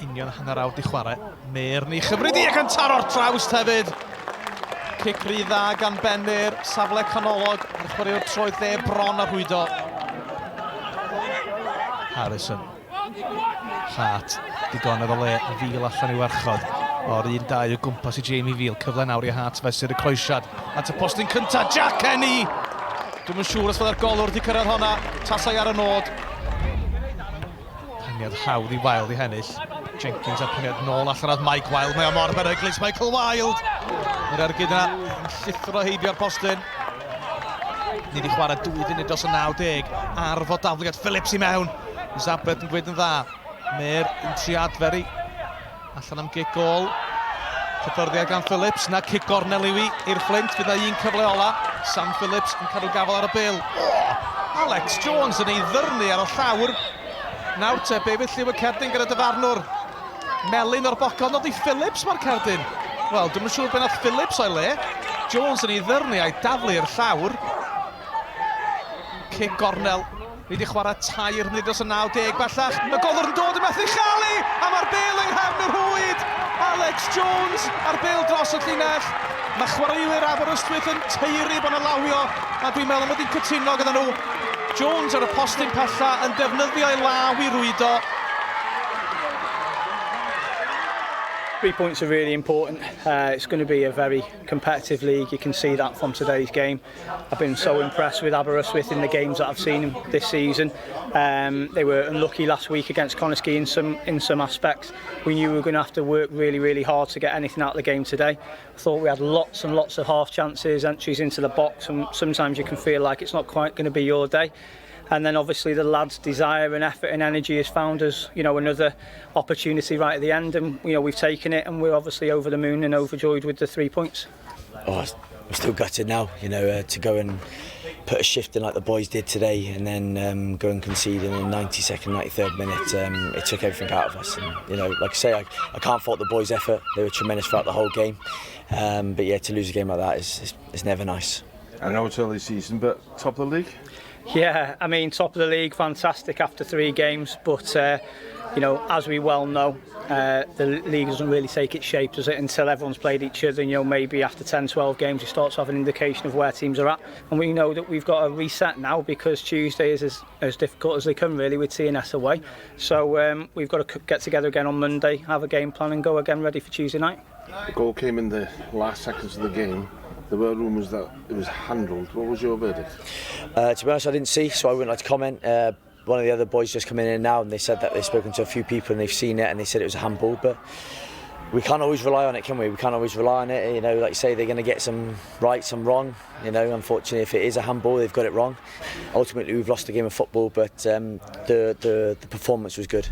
Union hanner awr di chwarae. Mair ni chyfryd i ac yn taro'r trawst hefyd. Cic rhy dda gan Ben Mair, safle canolog, a'r chwaraewr troed dde bron a rhwydo. Harrison. Hart, digonedd o le, Veal allan i warchod. O'r 1-2 o gwmpas i Jamie Veal, cyfle nawr i Hart fesur y croesiad. At y postyn cyntaf, Jack Kenny! Dwi'm yn siŵr os fydde'r golwr wedi cyrraedd honna, tasai ar y nod. Peniad hawdd i Wilde i hennill. Jenkins a'r peniad nôl allan at Mike Wilde. Mae o mor beryglus, Michael Wilde! Yr ergyd yna yn llithro heibio'r postyn. Ni wedi chwarae 2 funud dros y 90 ar fod dafliad Phillips i mewn. Zabret yn gweud yn dda. Mer yn trio adfer i. Allan am gic gôl. Cyffyrddiad gan Phillips. Na cic gornel yw i i'r Fflint. Fydd na un cyfle ola. Sam Phillips yn cadw gafel ar y bêl. Oh! Alex Jones yn ei ddyrnu ar y llawr. Nawr te, be fydd lliw y cerdyn gyda dyfarnwr? Melyn o'r bocod, nod i Phillips mae'r cerdyn. Wel, dwi'm yn siŵr be nath Phillips o'i le. Jones yn ei ddyrnu a'i daflu i'r llawr. Cic gornel. Ni wedi chwarae tair munud dros y 90 bellach. Y golwr yn dod yn methu chael ei, a mae'r bêl yng nghefn y rhwyd. Alex Jones a'r bêl dros y llinell. Mae chwaraewyr Aberystwyth yn taeru bod yna lawio, a dwi'n meddwl mod i'n cytuno gyda nhw. Jones ar y postyn pella yn defnyddio ei law i rwydo. Three points are really important. It's going to be a very competitive league. You can see that from today's game. I've been so impressed with Aberystwyth in the games that I've seen this season. They were unlucky last week against Connah's in some in some aspects. We knew we were going to have to work really, really hard to get anything out of the game today. I thought we had lots and lots of half chances, entries into the box, and sometimes you can feel like it's not quite going to be your day. And then obviously the lads' desire and effort and energy has found us, you know, another opportunity right at the end, and you know we've taken it, and we're obviously over the moon and overjoyed with the three points. Oh, I'm still gutted now, you know, to go and put a shift in like the boys did today and then go and concede in the 92nd, 93rd minute. It took everything out of us. And, you know, like I say, I can't fault the boys' effort. They were tremendous throughout the whole game. But yeah, to lose a game like that is never nice. I know it's early season, but top of the league? Yeah, I mean, top of the league, fantastic after three games, but, you know, as we well know, the league doesn't really take its shape, does it, until everyone's played each other. And, you know, maybe after 10, 12 games, you start to have an indication of where teams are at. And we know that we've got a reset now because Tuesday is as difficult as they come, really, with TNS away. So we've got to get together again on Monday, have a game plan and go again ready for Tuesday night. The goal came in the last seconds of the game. There were rumours that it was handled. What was your verdict? To be honest, I didn't see, so I wouldn't like to comment. One of the other boys just come in now and they said that they've spoken to a few people and they've seen it and they said it was a handball, but we can't always rely on it, can we? We can't always rely on it. You know, like you say, they're going to get some right, some wrong. You know, unfortunately, if it is a handball, they've got it wrong. Ultimately, we've lost the game of football, but the performance was good.